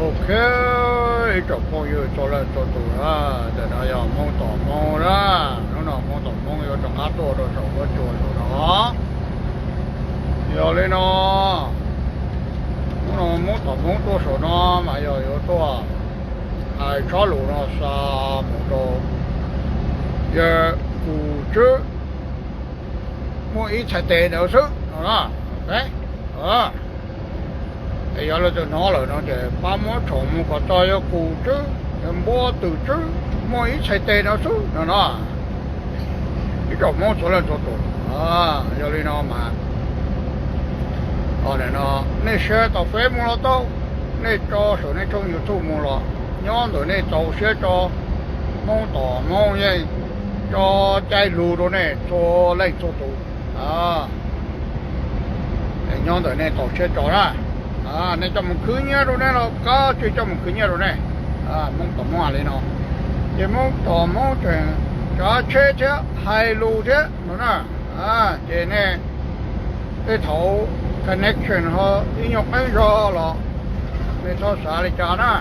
Ok, ib tsoom phooj ywg txhua leej txhua tus na, ntawm no yog Hmoob tom Hmoob na. Hnub no Hmoob tom Hmoob yuav rov qab tuaj rau saum huab cua saum no. Yog li no, hnub no Hmoob tom Hmoob tuaj saum no mas yog yuav tuaj hais tsob lus no xa mus rau yawg Kum Tswb, muaj ib txhais tes ntawd xwb no na. Es yog leej twg hnov lawm no ces pab muab tsham mus kom txog yawg Kum Tswb, yawg Npua Twm Tswb, muaj ib txhais tes ntawd xwb no no. Ib tsoom Hmoob txhua leej txhua tus, yog li no mas nej share tau Face mus los tau, nej tso saum nej tshooj YouTube mus los, nyob ntawm nej txaus siab tso, Hmoob tom Hmoob yeej tso cai lus rau nej txhua leej txhua tus. Nyob ntawm nej txaus siab tso na, nej coj mus khwv nyiaj rau nej los kav tsij coj mus khwv nyiaj rau nej. Hmoob tom Hmoob li no, ces Hmoob tom Hmoob tseem tsav tsheb thiab hais lus thiab no na. Ces nej tej thaum connection ho ib nyuag qeeb zog los nej txhob xav li cas na.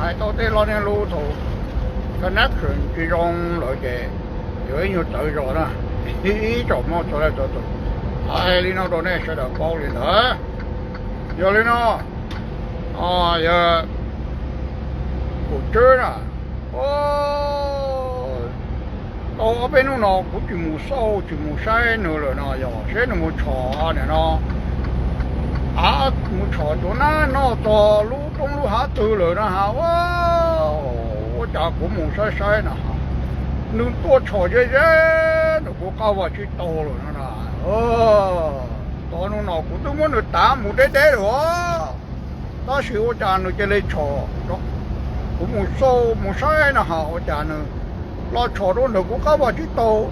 Hais tau tej lo niag lus thaum connection tsis zoo lawm ces yuav ib nyuag txawv zog na. Ib tsoom Hmoob txhua leej txhua tus, hais li no rau nej sawv daws paub li ntawd. Yog li no, yawg Kum Tswb na, tau ob peb hnub no kuv tsis mus xauj tsis mus saib nws lawm no, yog seb nws mus tshom nim no, av mus tshom cuav nab noj txog lub roob lub hav twg lawm no ha. Ua cas kuv mus saib saib no, nws tuaj tshom ze ze ntawm kuv qab vag tsib taug lawm no na. Tau hnub no kuv twb muab nws tav mus deb deb lawm os, tab sis ua cas nws cia li tshom, kuv mus xauj mus saib no ha, ua cas nws los tshom rau ntawm kuv qab vag tsib taug,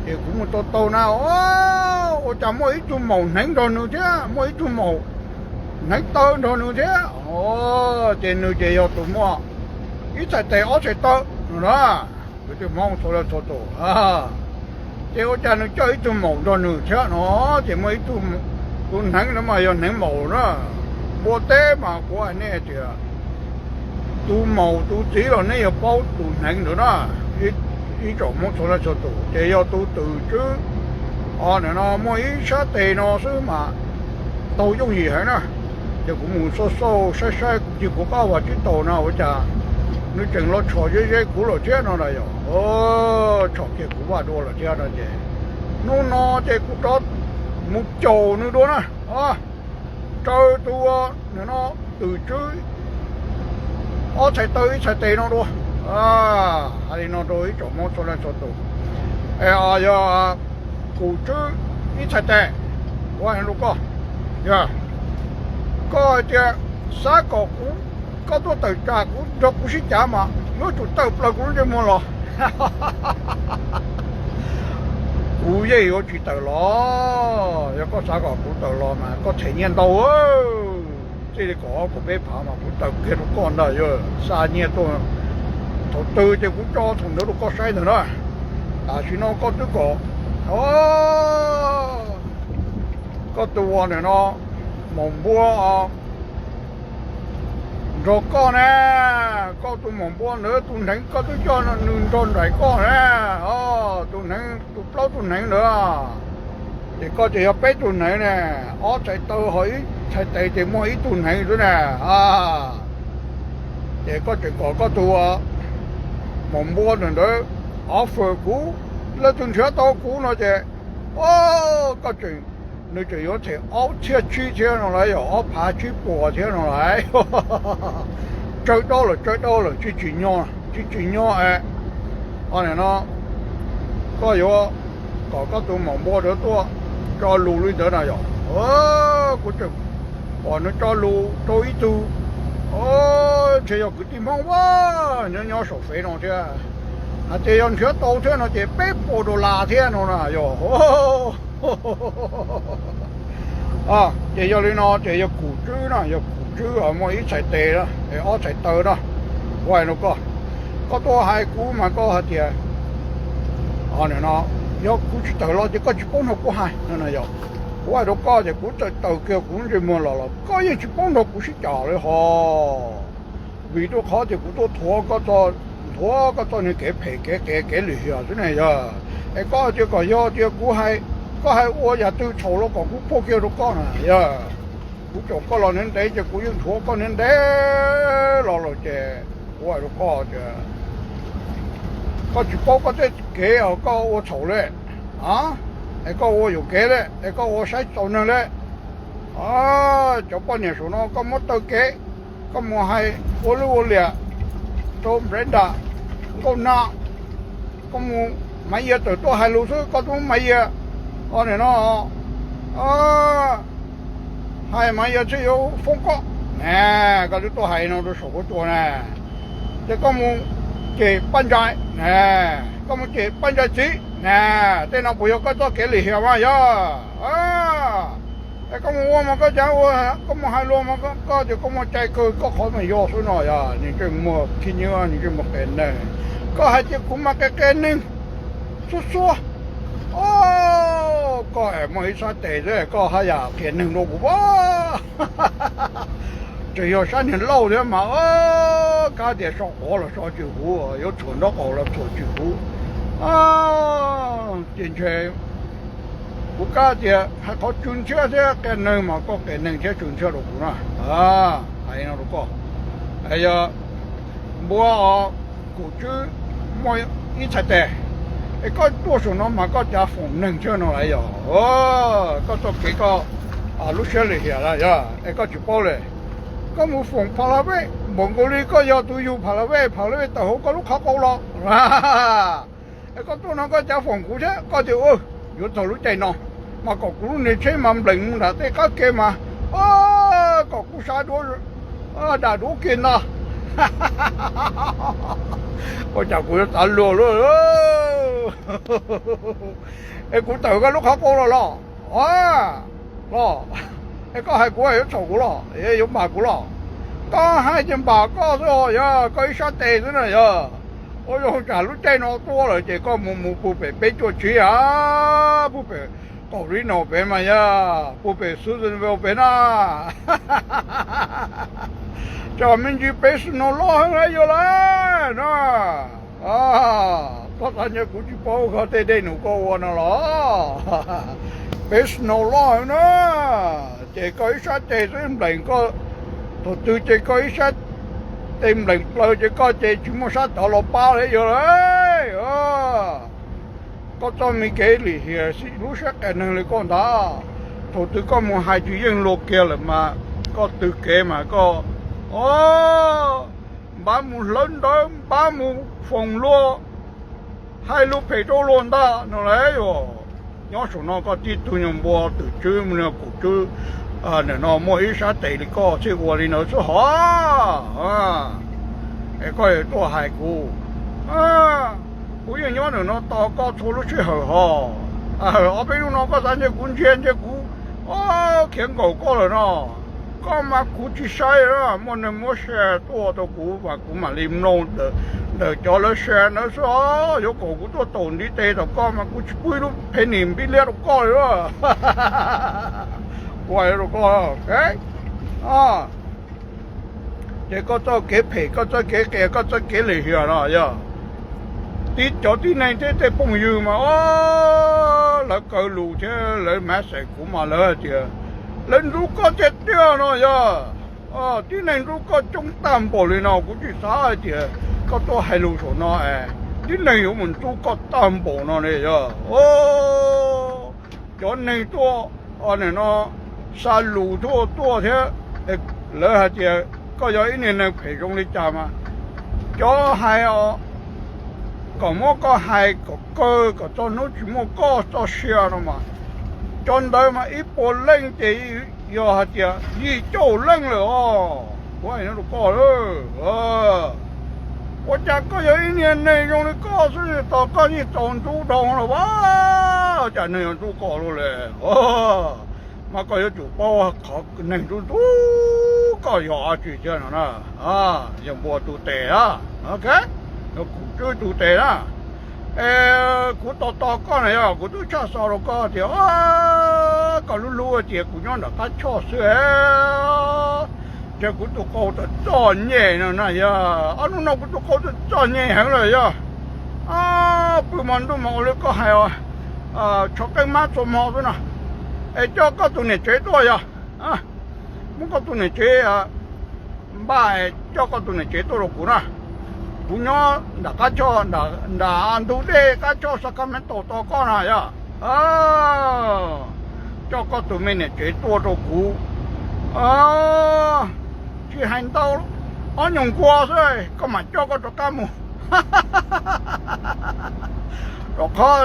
ces kuv mus tau taug na, ua cas muaj ib tug maum hneev nrog nws thiab, muaj ib tug maum hneev taw nrog nws thiab. Ces nws ces yog tus muaj ib txhais tes ob txhais taw no na. Kwv tij Hmoob txhua leej txhua tus, ces ua cas nws coj ib tug maum nrog nws thiab no, ces muaj ib tug, tus hneev no mas yog hneev maum na. Npua teb mas kuv hais nej tias tus maum tus txiv los nej yuav paub tus hneev ntawd na. Ib tsoom Hmoob txhua leej txhua tus, ces yog tus Twm Tswb, o, nim no muaj ib sab tes no xwb mas taug yooj yim heev na. Ces kuv mus xauj xauj saib saib kuv cia kuv qab vag tsib taug no ua cas nws tseem los tshom ze ze kuv lawm thiab no na yog. Tshom kiag kuv vaj dua lawm thiab no ces hnub no ces kuv rov mus caum nws dua na. Raws tus nim no Twm Tswb ob txhais taw ib txhais tes no dua. Hais li no rau ib tsoom Hmoob txhua leej txhua tus, es yog Kum Tswb ib txhais tes, kuv hais lus koj, yog koj hais tias xav kom kuv, koj tuaj tawm tsam kuv nrog kuv sib cav mas yuav tsum tawm plaws kuv lub ntsej muag los. Kuv yeej yuav tsis tawm los. Yog koj xav kom kuv tawm los mas koj them nyiaj ntau, txij li kaum ob kaum peb phav mas kuv tawm kiag rau koj ntag, yog xa nyiaj tuaj thaum twg ces kuv tso thaum ntawd rau koj saib ntag na. Tam sim no koj twb kom koj tus ua nim no maum npua nrog koj na, koj tus maum npua ntawd tus hneev koj twb coj nws nrog nraim koj na, tus hneev tus plaub tug hneev ntawd, ces koj ces yog peb tug hneev ne, ob txhais taw ho ib txhais tes ces muaj ib tug hneev xwb na. Ces koj tseem kom koj tus maum npua ntawd offer kuv, leej twg nrhiav tau kuv no ces, o, koj tseem, nws tseem yuav them ob txhiab tsib thiab no las, yog ob phav tsib puas thiab no las. Tsawg dab lawm, tsawg dab lawm, tsis tsim nyog, tsis tsim nyog es, o, nim no koj yuav kom koj tus maum npua ntawd tuaj tso lus li ntawd na yog. Kuv tseem pom nws tso lus rau ib tug, ntshe yog kwv tij Hmoob a, nyob nyob saum fev no thiab, hais tias yog nrhiav tau thiab no ces peb puas dollar thiab no na yog. Ces yog li no ces yog Kum Tswb na, yog Kum Tswb muaj ib txhais tes na, ob txhais taw na. Kuv hais rau koj, koj tuaj hais kuv mas koj hais tias, o, nim no yog kuv tsis tawm los ces koj tsis paub nrog kuv hais no na yog. Kuv hais rau koj ces kuv txawm taws kiag kuv ntsej muag los los koj yeej tsis paub nrog kuv sib cav li hos. Vim rau qhov tias kuv tuaj thuav koj txoj, nthuav koj txoj niag kev phem kev qias kev lim hiam xwb ne yog. Es koj tias kom yog tias kuv hais, koj hais ua yam twg txhaum los kom kuv puag kiag rau koj na yog. Kuv caum koj los ntev ntev ces kuv yeej nthuav koj ntev ntev los lawm ces kuv hais rau koj tias koj tsis paub koj tej kev os, koj ua txhaum li, es koj ua yuam kev li, es koj ua saib txaus neeg li. Cov poj niam saum no koj muab taw kev, koj mus hais ua lwj ua liam rau Brenda, Nkauj Nam, koj mus, Maiv Yias tawm tuaj hais lus xwb koj twb muab Maiv Yias, o, nim no hais Maiv Yias thiaj yuav foob koj ne. Koj twb tuaj hais no rau saum huab cua na, ces koj mus cem Paj Ntsais ne, koj mus cem Paj Ntsais txiv na, tej no puas yog koj txoj kev lim hiam mas yog? Es koj mus ua mas koj cav ua, koj mus hais luag mas koj tias koj muaj cai kawg, koj qhov mas yog xwb no yog, nws tseem muag khib nyiab, nws tseem muag qias neeg. Koj hais tias kuv mas qias qias neeg, xuab xuab. O, koj es muaj ib sab tes xwb koj haj yam qias neeg dua kuv pab. Tseem yog sab niag lauj thiab mas, o, kab tias so quav los so tsis huv, yuav txhuam nraub qaum los txhuam tsis huv. Ces ntshe kuv kab tias hais qhov tsw ntxhiab thiab qias neeg mas koj qias neeg thiab tsw ntxhiab rau kuv na. Hais no rau koj, yog npua os, kuv tswb muaj ib txhais tes, es koj tuaj saum no mas koj cav foom neeg thiab no lawm yog? Koj txoj kev koj lub siab lim hiam lawm yog es koj tsis paub li. Koj mus foom Pha La Vej npaum nkaus li koj yog tus yug Pha La Vej, Pha La Vej tawm hauv koj lub qhov qau los. Es koj tuaj no koj cav foom kuv thiab koj tias yuav txog lub caij no mas kom kuv lub niag tsheb mas nplees mus nram tej qab ke mas, o, kom kuv sab duab, dam duab kiag ntag. Ua cas kuv yuav txav luag luaj? Es kuv tawm koj lub qhov qau los los, los, es koj hais kuv yuav txhaum kuv los yuav npam kuv los? Koj hais ces npam koj xwb os, yog koj ib sab tes xwb na yog. Ua zoo tsam lub caij no tuaj lawm ces koj mus mus puag pem peb cuaj tsib a, puag pem Corona pem mas yog, puag pem Susanville pem na. Tsam me ntsis peb snow loj heev na yog lawm na. Koj xav ntshe kuv tsis paub koj tej dej num koj ua no los? Peb snow loj heev na. Ces koj ib sab tes xwb nplees koj, thaum twg ces koj ib sab tes nplees plaws ces koj ces tsis muaj sab tod los pab li yog lawm. Koj txoj me kev lim hiam lub siab qias neeg li koj ntag. Thaum twg koj mus hais tsis yeej luag kiag lawm mas koj twg kev mas koj, o, npaj mus hlawv ntawv, npaj mus foom luag, hais lus phem rau luag ntag no lauj. Nyob saum no koj tib tug nyuag npua twm tswb, kuv tswb, nim no muaj ib sab tes li koj thiaj ua li ntawd xwb hov. Es koj yuav tuaj hais kuv, kuv yeej nyob ntawm no tos koj txhua lub sij hawm hos. Ob peb hnub no koj xav ntshe kuv ntsia ntshe kuv khiav nkaum koj lawm no. Koj mas kuv tsis saib, muaj neeg muab share tuaj rau kuv mas kuv mam li mloog ntawm cov lawv share ntawd xwb os. Yuav kom kuv tuaj taum ntiv tes tom koj mas kuv tsis pub ib lub penny npib liab rau koj li. Kuv hais rau koj, ces koj txoj kev phem, koj txoj kev qias, koj txoj kev lim hiam no yog tib cov tib neeg thiab tej phooj ywg mas, o, lawv kaw lus thiab lawv message kuv mas lawv hais tias lawv ntxub koj tiag tiag no yog. Tib neeg ntxub koj coob tag npaum li no, kuv tsis xav hais tias koj tuaj hais lus saum no es tib neeg yuav mus ntxub koj tag npaum no li yog. Cov neeg tuaj, nim no xa lus tuaj tuaj thiab, lawv hais tias koj yog ib niag neeg phem zoo li cas mas cov hais os, kom muab koj hais kom kawg kom txog hnub tsis muaj koj txoj sia no mas, cov ntawd mas ib puas leej ces yog hais tias yim caum leej lawm os. Kuv hais no rau koj, ua cas koj yog ib niag neeg zoo li koj xwb tos koj yeej txaus ntxub dhau los as, cas neeg yuav ntxub koj luaj li. Mas koj yuav tsum paub qhov neeg ntxub ntxub koj yog dab tsi thiab no na. Yog npua tus tes na, kuv tswb tus tes na. Kuv tos tos koj na yog kuv twb tshaj xov rau koj tias koj lub hlub tias kuv nyob nram qab choj xwb. Ces kuv tus qau txom txom nyem no na yog, ob hnub no kuv tus qau txom txom nyem heev lawm yog. Pw hmo ntuj mas ua li koj hais, tsho qeej mab txhua hmo xwb no. Es coj koj tus niam tsev tuaj yog, muab koj tus niam tsev npaj es coj koj tus niam tsev tuaj rau kuv na. Kuv nyob nram qab choj, nram ntug dej qab choj Sacramento tos koj na yog. Coj koj tus me niam tsev tuaj rau kuv. Tsis hais ntau, ob nyuag nkuas xwb koj mam coj koj rov qab mus. Rau qhov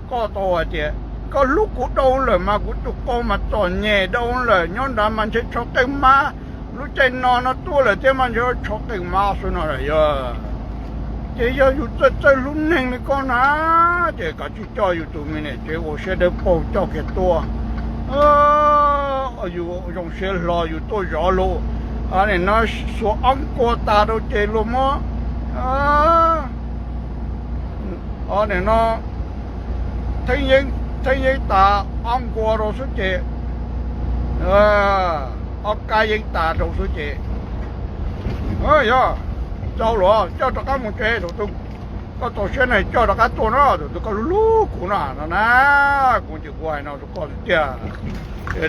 koj tau hais tias koj hlub kuv dhau lawm mas kuv tus qau mas txom nyem dhau lawm, nyob nrad mas ntshe tsho qeej mab, lub caij no no tuaj lawm thiab mas ntshe tsho qeej mab xwb no yog. Ces yog yus txawj txawj hlub neeg li koj na, ces kav tsij coj yus tus me niam tsev ua siab dawb paug coj kiag tuaj. Yus zoo siab hlo yus tuaj zov luag, nim no xuas ob nkuas tas rau ces luag muab, nim no theeb yeeb tas ob nkuas rau xwb ces, ob kab yeeb tas rau xwb ces, yog, tau luag coj rov qab mus tsev, tus twg koj txaus siab no coj rov qab tuaj no, tus twg koj hlub hlub kuv no no na. Kuv ces kuv hais no rau koj tiag,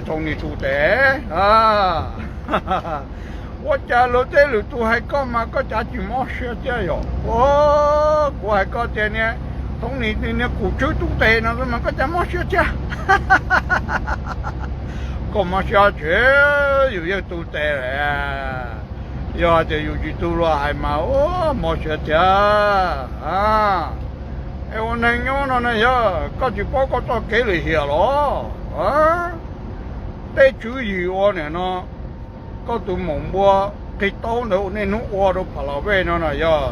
Thoob Nis tus tes, ua cas luag tej lwm tus hais koj mas koj cas tsis mob siab thiab yom? Kuv hais koj tias niag Thoob Nis niag Kum Tswb tus tes no mas koj cas mob siab thiab? Koj mob siab tsev, yus yeej tu tes lawm. Yog tias yus tsis tu luag hais mas mob siab thiab. Es ua neeg nyob no na yog koj tsis paub koj txoj kev lim hiam los? Tej tswv yim ua nim no, koj tus maum npua qig taub ntawd ua niaj hnub ua rau Pha La Vej no na yog,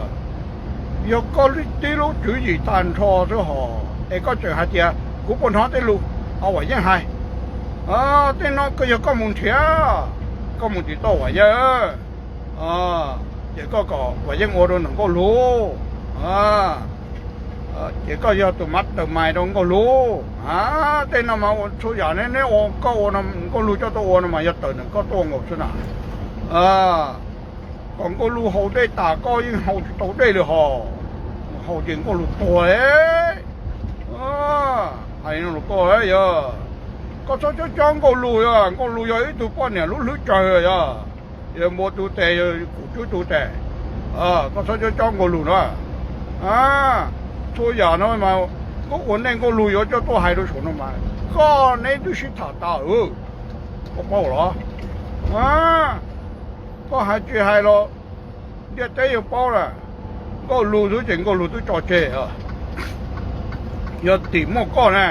yog koj tib lub tswv yim tag nrho xwb hos es koj tseem hais tias kuv puas hnov tej lus, Vam Yeej hais, tej no koj yog koj mus nrhiav, koj mus tim toj Vam Yeej, ces koj kom Vam Yeej ua rau ntawm Nkauj Lug, ces koj yog tus mav taws mais rau Nkauj Lug. Tej no mas txhua yam neb ua, koj ua no, Nkauj Lug coj tuaj ua no mas yog tawm ntawm koj tuaj nkaus xwb na. Kom Nkauj Lug haus dej tas koj yeej haus tsis tau dej li hos, haus ces Nkauj Lug tuag. Hais no los koj yog, koj txhob cob cob Nkauj Lug yog, Nkauj Lug yog ib tug poj niam lub hlwb tsawg yog, yog npua tus tes, yog Kum Tswb tus tes, koj txhob cob cob Nkauj Lug na. Txhua yam no mas koj ua ntej Nkauj Lug yuav coj tuaj hais rau saum no mas koj neb twb sib tham tas, koj paub los? Koj hais tsis hais los ntiaj teb yuav paub lawm. Nkauj Lug xwb ces Nkauj Lug twb tso tseg. Yog tim muaj koj ne,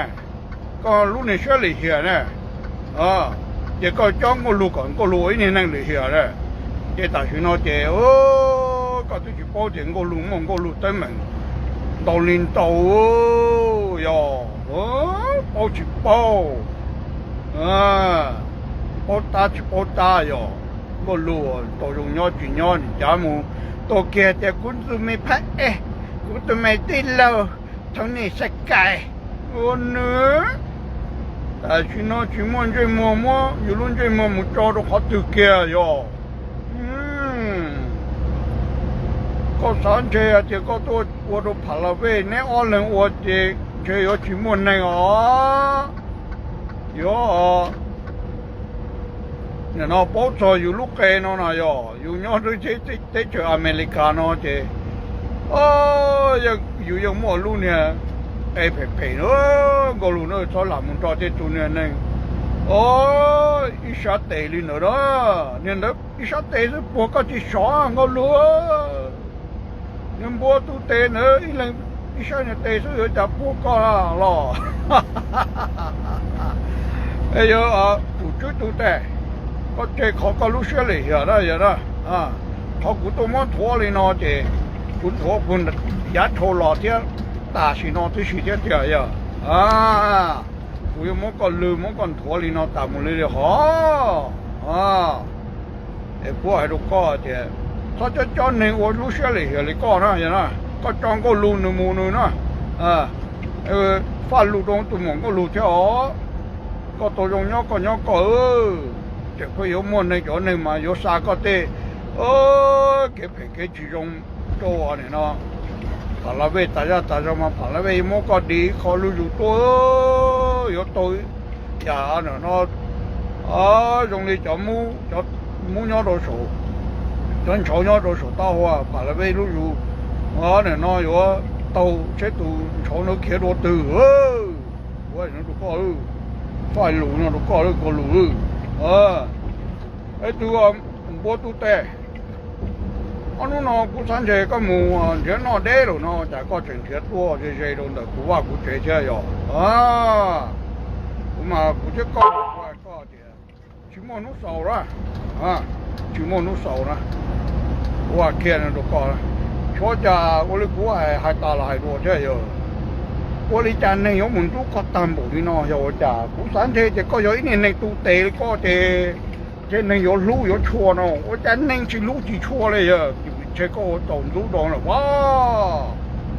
koj lub niag siab lim hiam ne, ces koj cob Nkauj Lug kom Nkauj Lug ua ib niag neeg lim hiam na. Ces tam sim no ces koj twb tsis paub tias Nkauj Lug muaj Nkauj Lug teeb meem ntau li ntau, yog paub tsis paub, paub tab tsis paub tab yog. Nkauj Lug tau zoo nyob tsis nyob nim cav mus tau kiag tias kuv tus me phab ej, kuv tus me tij laug Thoob Nis Xais Kais, ua nws tam sim no tsis muaj ntsej muag, muab yus lub ntsej muag mus tso rau qhov twg kiag yog. Koj xav ntshe hais tias koj tuaj ua rau Pha La Vej, neb ob leeg ua ces ntshe yuav tsis muaj neeg os. Yog nim no paub txog yus lub qe no no yog yus nyob teb chaws Amelikas no ces yus yeej muaj lub niag qe phem phem na. Nkauj Lug na txhob lam mus nrog tej tug niag neeg ib sab tes li ntawd na. Niag ntawd ib sab tes xwb puag koj tsis sov Nkauj Lug. Niag npua tus tes ntawd ib leeg ib sab niag tes xwb yuav cas puag koj los. Yog Kum Tswb tus tes, koj tseg qhov koj lub siab lim hiam na yog. Qhov kuv tuaj muab nthuav li no ces kuv nthuav puag yav dhau los thiab, tam sim no tib si thiab tiag yog. Kuv yuav muab koj lw muab koj nthuav li no tas mus li li hos. Es kuv hais rau koj tias txhob cob cob neeg ua lub siab lim hiam li koj na yog. Koj tso Nkauj Lug nws mus nws na, faj lus rau tus muam Nkauj Lug thiab os. Koj tau zoo nyob koj nyob koj, tseem pheej yuav muaj neeg, cov neeg mas yuav xa koj tej kev phem kev tsis zoo rau nim no. Pham Las Vej tas zaj tas zog mas Pham Las Vej yuav muab koj dim ib qho lub zug tuaj, yuav tau yam no zoo li cov Hmoob nyob rau saum, cov ntshauv nyob rau saum taub hau, Pham Las Vej lub zug nim no yuav taug seb tus ntshauv no khiav dua twg. Kuv hais no rau koj, faij lus no rau koj, koj lus. Es tus Npua Tus Tes, ob hnub no kuv xav ntshe koj mus nrhiav noj deb lawm no cas koj tseem nrhiav tuaj ze ze rau ntawm kuv vaj kuv tsev thiab yog? Kuv mas kuv thiab koj, kuv hais koj tias tsis muaj hnub xaus na, tsis muaj hnub xaus na. Kuv hais kiag no rau koj, xyov cas ua li kuv hais tas los hais dua thiab yog, ua li cas neeg yuav mus ntxub koj tag npaum li no yog ua cas? Kuv xav ntshe ces koj yog ib niag neeg tu tes li koj ces ces neeg yuav hlub yuav tshua no, ua cas neeg tsis hlub tsis tshua li yog? Ntshe koj ua tau ntxub rau lawm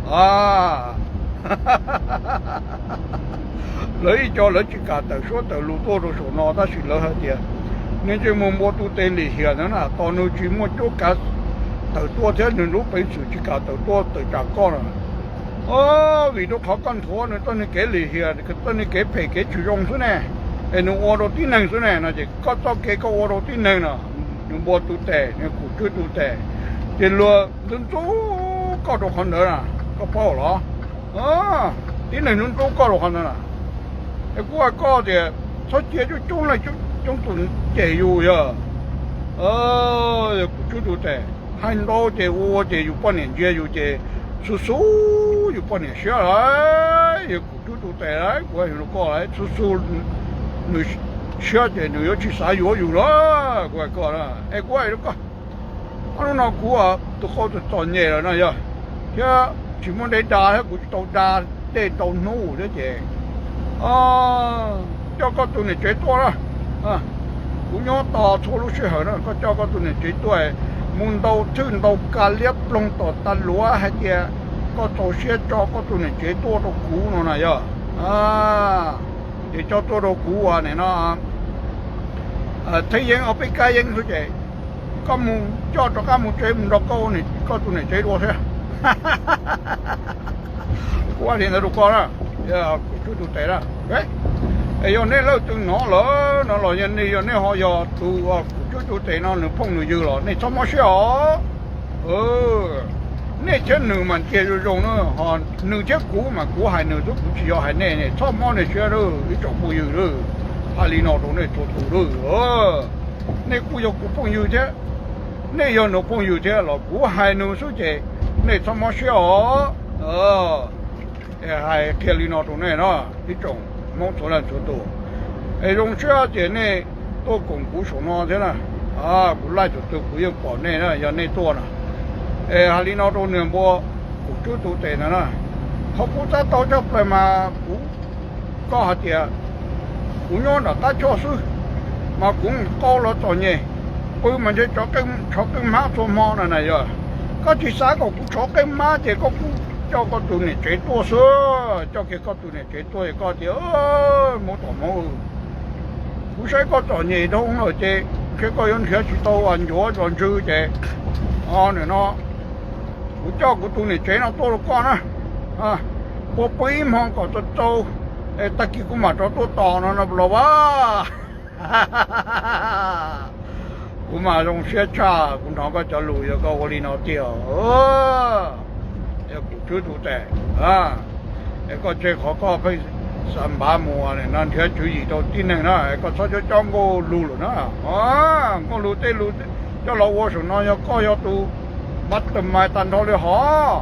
as. Lawv ib co lawv tsis kam tawm suab tawm lus tuaj rau saum no tab sis lawv hais tias nws ntsej muag Npua Tus Tes lim hiam ntawd na, tos nws tsis muaj cuab kav tawm tuaj thiab nws lub peev xwm tsis kam tawm tuaj tawm tsam koj na. Vim rau qhov koj nthuav nws txoj niag kev lim hiam, txoj niag kev phem kev tsis zoo xwb ne, es nws ua rau tib neeg xwb ne no ces koj txoj kev koj ua rau tib neeg no, nws Npua Tus Tes, nws Kuv Tswb Tus Tes, ces luag ntxub ntxub koj rau qhov ntawd na, koj paub los? Tib neeg ntxub ntxub koj rau qhov ntawd na. Es kuv hais koj tias txhob cia coob coob leej coob tus cem yus yog, yog Kuv Tswb Tus Tes, hais ntau ces ua ua ces yus poj niam ntsia yus ces xub xub yus poj niam siab lawm, yog Kuv Tswb Tus Tes lawm, kuv hais rau koj lawm, xub xub nws siab ces nws yuav tsis xav yuav yus lawm, kuv hais koj. Es kuv hais rau koj, ob hnub no kuv tus qau txom txom nyem lawm no yog, thiab tsis muaj dej da thiab kuv tsis tau da dej ntau hnub thiab ces coj koj tus niam tsev tuaj na. Kuv nyob tos txhua lub sij hawm na, koj coj koj tus niam tsev tuaj, mus ntaus thwj ntaus ka liab ploog tom tas luav hais tias koj txaus siab tso koj tus niam tsev tuaj rau kuv no na yog. Ces coj tuaj rau kuv ua nim no theb yeeb ob peb kab yeeb xwb ces koj mus coj rov qab mus tsev mus nrog koj tus niam tsev dua thiab. Kuv hais li ntawd rau koj na, Kuv Tswb Tus Tes na. Es yog nej leej twg hnov lawm no los yog nej, yog nej ho yog tus Kuv Tswb Tus Tes no nws phooj nws ywg los nej txhob mob siab os. Nej thiab nws mas ntsia zoo zoo na, ho nws thiab kuv mas kuv hais nws xwb kuv tsis yog hais nej, nej txhob mob nej siab lawm ib tsoom phooj ywg lawm. Hais li no rau nej txhua tus lawm, nej kuj yog kuv phooj ywg thiab, nej yog nws phooj ywg thiab los kuv hais nws xwb ces nej txhob mob siab os. Hais qhia li no rau nej na, ib tsoom Hmoob txhua leej txhua tus, es zoo siab tias nej tuaj koom kuv saum no thiab na. Kuv laij tus twg kuv yeej pom nej na, yog nej tuaj na. Es hais li no rau nws Npua Kuv Tswb Tus Tes ntawd na, qhov kuv xav tau tshaj plaws mas kuv, koj hais tias kuv nyob nram qab choj xwb, mas kuv qau los txom nyem, pw mas ntshe tshov qeej hmab txhua hmo no na yog. Koj tsis xav kom kuv tshov qeej hmab ces koj kuj coj koj tus niam tsev tuaj xwb, coj kiag koj tus niam tsev tuaj es koj tias, Hmoob tom Hmoob, kuv saib koj txom nyem dhau lawm ces ntshe koj yuav nrhiav tsis tau uas ncuav zos ntswg ces nim no kuv coj kuv tus niam tsev no tuaj rau koj na, puas pw ib hmo kom txaus txaus, es tag kis kuv mam rov tuaj tos no no los as. Kuv mas zoo siab tshaj kuv hnov koj cov lus yog koj ua li no tiag. Yog Kuv Tswb Tus Tes, es koj tseg qhov koj pheej xav npav mus no nrhiav tswv yim rau tib neeg na, es koj txhob cob cob Nkauj Lug lawm na. Nkauj Lug tej lus coj los ua saum no yog koj yog tus mastermind tag nrho li hos.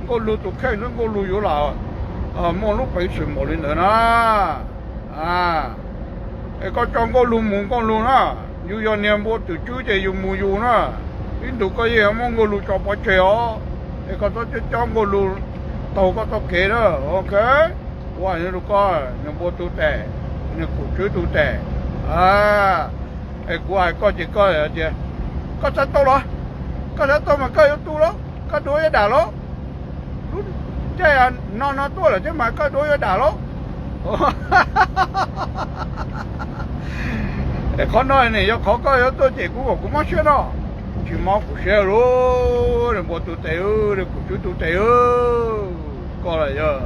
Nkauj Lug tus kheej xwb Nkauj Lug yuav lam muaj lub peev xwm npaum li ntawd na. Es koj tso Nkauj Lug mus Nkauj Lug na, yus yog niag Npua Tus Tswb ces yus mus yus na. Ib ntus koj yeej muab Nkauj Lug tso pov tseg os, es koj txhob cob cob Nkauj Lug taug koj txoj kev na, ok. Kuv hais rau koj, nws Npua Tus Tes, nws Kuv Tswb Tus Tes, es kuv hais koj ces koj tias, koj xav tau los, koj xav tau mas koj yuav tu los, koj duav yuav dam los. Lub caij no no tuaj lawm thiab mas koj duav yuav dam los. Es qhov no nim yog qhov koj yuav tuaj cem kuv kom kuv mob siab no. Tsis mob kuv siab lauj, npua tus tes, kuv tswb tus tes, koj los yog.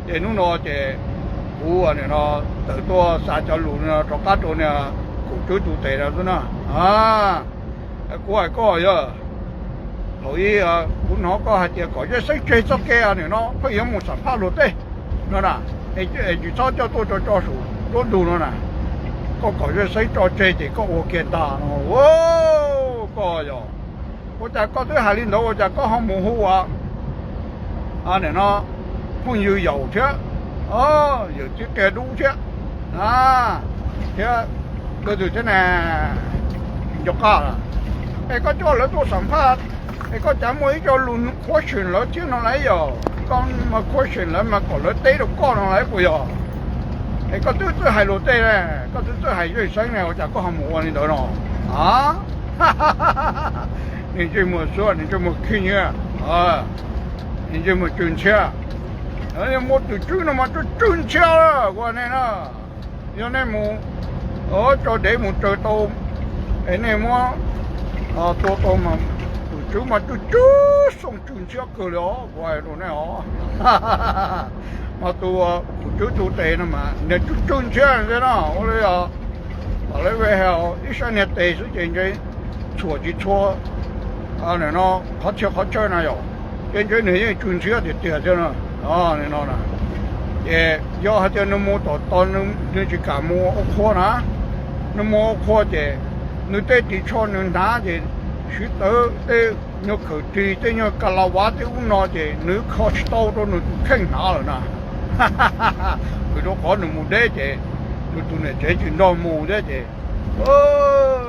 Ces hnub no ces kuv nim no tawm tuaj xa cov lus no rov qab rau niag kuv tswb tus tes no xwb na. Kuv hais koj yog, thaum ub kuv hnov koj hais tias kom Yawj Xeeb tseg txoj kev nim no pheej yuav mus xam phaj luag tej no na, es tsis txhob coj tuaj tso tso saum nruab ntug no na. Koj kom Yawj Xeeb tso tseg ces koj ua kiag ntag no. Koj yog, ua cas koj twb hais li ntawd ua cas koj ho mus hu ua nim no phooj ywg Yaum thiab, Yawm Txiv Qias Dub thiab, thiab leej twg thiab na, tsis nco qab lawm. Es koj coj lawv tuaj xam phaj, es koj cas muaj ib co lus question lawv thiab no lauj? Yog koj mas question lawv mas kom lawv teb rau koj no lauj puas yog? Es koj twb txawj hais luag tej, koj twb txawj hais Yawj Xeeb ne, ua cas koj ho mus ua li ntawd no? A, niag ntsej muag xuab, niag ntsej muag khib nyiab, niag ntsej muag tsw ntshiab. Yog muaj tus tswb no mas tsw tsw ntshiab ua nej na. Yog nej mus tso dev mus tsaws tau, es nej muab tua tau mas tus tswb mas tsw tsw xoo tsw ntshiab kawg li os, kuv hais rau nej os. Mas tus kuv tswb tus tes no mas niag tsw tsw ntshiab ntag no, ua li os. Tom lawv ve has ib sab niag tes xwb ces ntshe txhuam tsis txhua qhov txhia qhov chaw na yom, ces ntshe nws yeej tsw ntshiab tiag tiag thiab no. Ces yog hais tias nws mus tom tod, nws tsis kam mus ua qhua na, nws mus ua qhua ces nws tej ris tsho nws hnav ces siv tawv tej nyuag khawm ris tej nyuag ka la vav tej ub no ces nws kho tsis tau rau nws tus kheej hnav lawm na. Vim rau qhov nws mus deb ces nws tus niam tsev tsis nrog mus thiab ces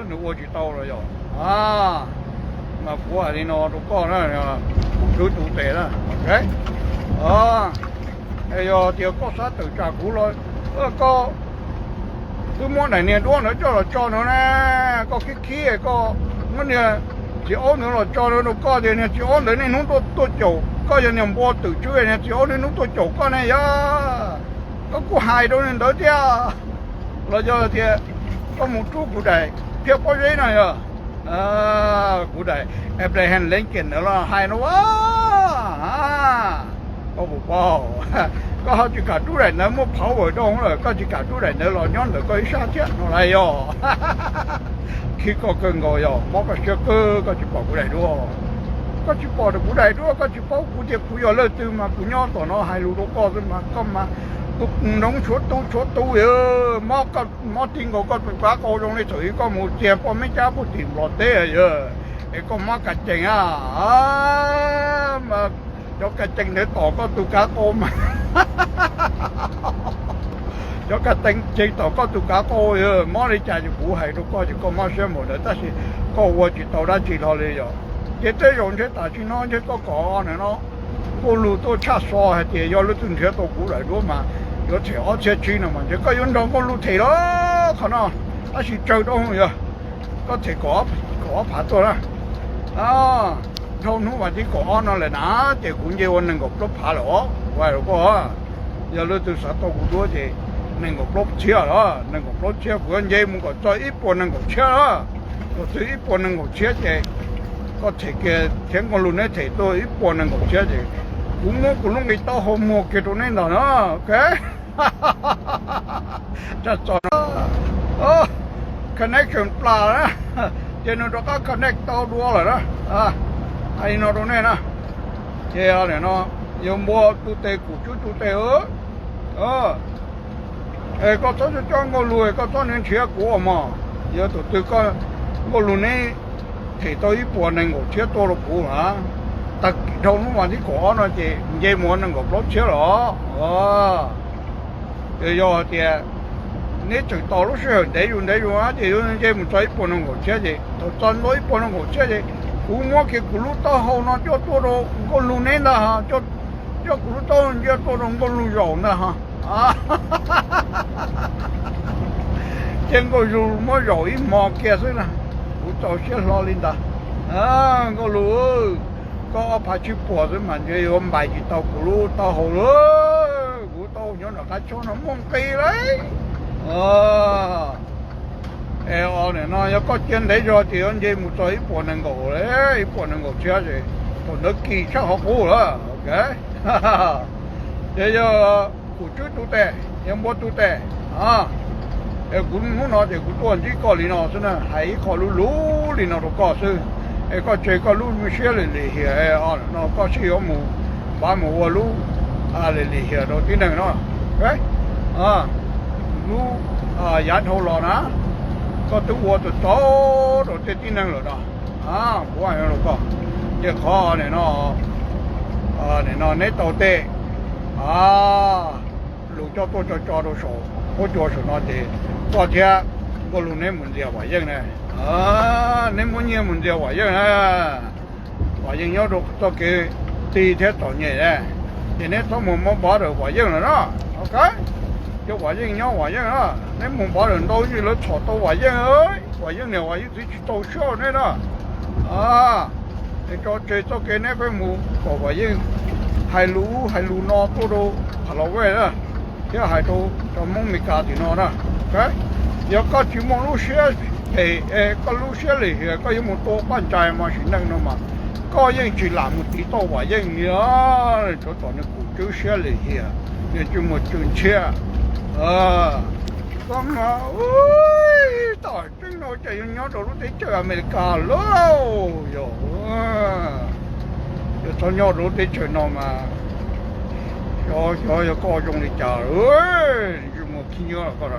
nws ua tsis tau los yog. Mas kuv hais li no rau koj na, kuv tswb tus tes na, yog tias koj xav tawm tsam kuv los, koj twb muab daim niag duab ntawd coj los tso no na, koj khib khib koj muab niag txiv aub ntawd los tso no rau koj tias niag txiv aub ntawd niaj hnub tuaj caum koj, yog niag npua twm tswb niag txiv aub niaj hnub tuaj caum koj ne yog. Koj kuj hais rau niag ntawd thiab, los yog tias koj mus rub kuv daim phiab pob zeb no yog, kuv daim Abraham Lincoln ntawd los hais no a. Koj puas paub, koj ho tsis kam rub daim ntawd, muaj power rau lawm koj tsis kam rub daim ntawd los nyob ntawm koj ib sab thiab no lauj yog. Khib koj kawg nkaus yog, mob koj siab kawg koj tsis pom kuv daim duab. Koj tsis pom kuv daim duab, koj tsis paub kuv tias kuv yog leej twg mas kuv nyob tom no hais lus rau koj xwb mas koj mas tus noov tshuav tu tshuav tu, mob koj mob ti nkaus koj tus kav qau zoo li thaum ub koj mus txiag poj me cab puag tim Nplog teb yog, es koj mob ka cees a. Mas cov ka cees ntawd tom koj tus kav qau mas, cov ka cees tom koj tus kav qau, mob li cas ces kuv hais rau koj ces koj mob siab npaum ntawd tab sis koj ua tsis tau dab tsi hlo li yog. Ces tej zaum ntshe tam sim no ntshe koj kom no Nkauj Lug tuaj tshaj xov hais tias yog leej twg nrhiav tau kuv daim duab mas yuav them ob txhiab tsib no mas ntshe koj yuav nrog Nkauj Lug them los qhov no. Tab sis tsawg rau yog koj them kaum ob phav tuaj na, dhau hnub vas thib kaum ob no lawm na, ces kuv nce ua nees nkaum plaub phav lawm os. Kuv hais rau koj, yog leej twg xav tau kuv duab ces nees nkaum plaub txhiab los, nees nkaum plaub txhiab kuv yuav nce mus kom txog ib puas nees nkaum txhiab los. Thaum twg ib puas nees nkaum txhiab ces koj them kiag thiab Nkauj Lug neb them tuaj ib puas nees nkaum txhiab ces kuv muab kuv lub nqi taub hau muag kiag rau neb ntag na. Ok, connection plam na, ces nws rov qab connect tau dua lawm na. Hais li no rau nej na, ces no yuav npua tus tes kuv tswb tus tes. Es koj txhob coj Nkauj Lug, koj txhob nrhiav kuv mog. Yog thaum twg koj, Nkauj Lug neb them tau ib puas nees nkaum txhiab tuaj rau kuv na, tag kis dhau hnub vas thib kaum ob no ces nce mus ua nees nkaum plaub txhiab los. Yog hais tias neb tseem tos lub sij hawm ntev zus ntev zus ces yuav nce mus txog ib puas nees nkaum txhiab ces thaum txog ntua ib puas nees nkaum txhiab ces kuv muab kiag kuv lub taub hau no coj tuaj rau Nkauj Lug neb ntag, coj kuv lub taub hau ntsia tuaj rau Nkauj Lug zaum ntag ho. Ces Nkauj Lug muab zaum ib hmo kiag xwb na, kuv txaus siab hlo li ntawd. Nkauj Lug, koj ob phav tsib puas xwb mas ntshe yuav npais tsis tau kuv lub taub hau lawm. Kuv Nram qab choj no muaj nqis lauj. Es nim no yog koj cia ntev zog ces yuav nce mus txog ib puas nees nkaum, ib puas nees nkaum thiab es thaum ntawd kis tshaj qhov qub lawm. Ok, ces yog Kum Tswb tus tes, yog Npua tus tes. Es kuv hnub no ces kuv tuaj ntsib koj li no xwb na, hais ib qho luv luv li no rau koj xwb. Es koj tseg koj lub siab lim lim hiam no, koj sib yuav mus npav mus ua lub lim lim hiam rau tib neeg no. Lub yav dhau los na, koj twb ua tau tau rau tej tib neeg lawm no. Kuv hais rau koj, ces qhov nim no, nim no neb tau tej lus coj tuaj tso tso rau saum huab cua saum no ces koj thiab Nkauj Lug neb mus ntxias Vam Yeej na. Neb muab nyiaj mus ntxias Vam Yeej na. Vam Yeej nyob rau txoj kev ti thiab txom nyem na, ces neb txhob mus mob npov rau Vam Yeej lawm na. Ok, cov Vam Yeej nyob Vam Yeej na, neb mus npov rau ntau yig lawv txhom tau Vam Yeej. Vam Yeej niam Vam Yeej txiv tsis tau siab neb na. Es tso tseg txoj kev neb pheej mus kom Vam Yeej hais lus ub hais lus no tuaj rau Pha Los Vaj na, thiab hais rau cov Hmoob Amelikas tim no na. Yog koj tsis muaj lub siab phem, koj lub siab lim hiam, koj yuav mus tua paj ntsais mas sim neej no mas koj yeej tsis lam mus tiv tauj Vam Yeej li. Tsov tom nws Kum Tswb siab lim hiam, nws tsis muaj cw ntshiab. Txhob mas, tom tseeb no ces yog nyob rau lub teb chaws Amelikas lauj. Yog, yog txhob nyob rau lub teb chaws no mas, xyov, xyov yog koj zoo li cas, tsis muaj khib nyiab los koj.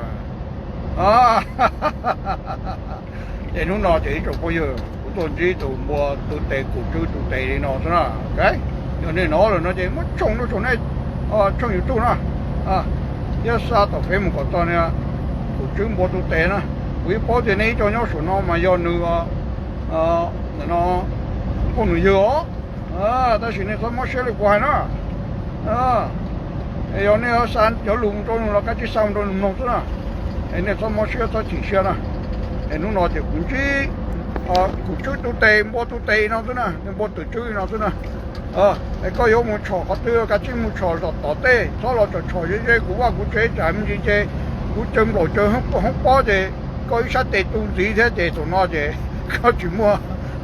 Ces hnub no ces ib tsoom phooj ywg, kuv tuaj ntsib tus Npua tus tes Kum Tswb tus tes li no xwb na. Yog nej hnov lawm no ces muab tshooj rau saum nej tshooj YouTube na, thiab xa tom Facebook kom txog Kum Tswb Npua tus tes na. Kuv yeej paub tias nej ib co nyob saum no mas yog nws, no, phooj nws ywg os. Tab sis nej txhob mob siab li kuv hais na. Yog nej xa cov lus mus rau nws los kav tsij xa mus rau nws mloog xwb na. Es nej txhob mob siab txhob chim siab na. Es hnub no ces kuv ntsib Kum Tswb tus tes, Npua tus tes no xwb na, Npua tus tswb no xwb na. Es koj yuav mus tshom qhov twg kav tsij mus tshom zom tom tej, txhob los tshom tshom ze ze kuv vaj kuv tsev tsam me ntsis ces kuv caw nplaum caw hoob pob ces koj ib sab tes tu ntxiv thiab ces thaum no ces koj tsis muaj,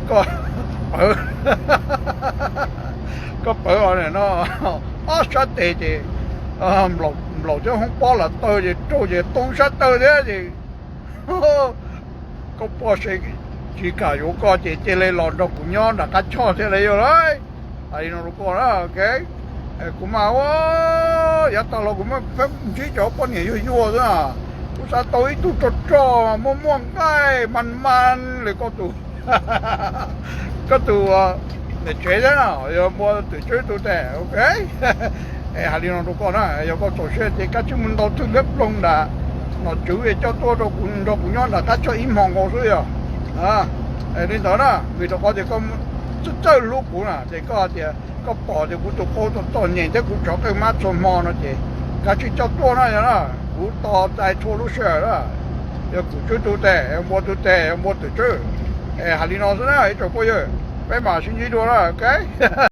koj pawv, koj pawv no ob sab tes ces nplaum thiab hoob pob los tawg ces raug ces tu sab tawg thiab ces koj poj se tsis kam yuav koj ces cia li los nrog kuv nyob nram qab choj thiab li yog lauj. Hais li no rau koj na, ok. Kuv mas ua, yav tag los kuv mas pheej ntsib cov poj niam yuag yuag xwb na. Kuv xav tau ib tug rog rog muaj muaj nqaij mas mas li koj tus, koj tus niam tsev thiab na, yog Npua tus tswb tus tes, ok. Es hais li no rau koj na, yog koj txaus siab ces kav tsij mus ntaus thwj liab ploog nram nom tswv coj tuaj rau kuv, nrog kuv nyob nram qab choj ib hmo nkaus xwb yog. Li ntawd na, vim rau qhov tias koj txawj txawj hlub kuv na ces koj tias koj pom tias kuv tus qau txom nyem thiab kuv tshov qeej mab txhua hmo no ces kav tsij coj tuaj na yog na, kuv tos txais txhua lub sij hawm na. Yog Kum Tswb tus tes, Npua tus tes, Npua tus tswb. Es hais li no xwb na ib tsoom phooj ywg, peb mam sib ntsib dua na, ok.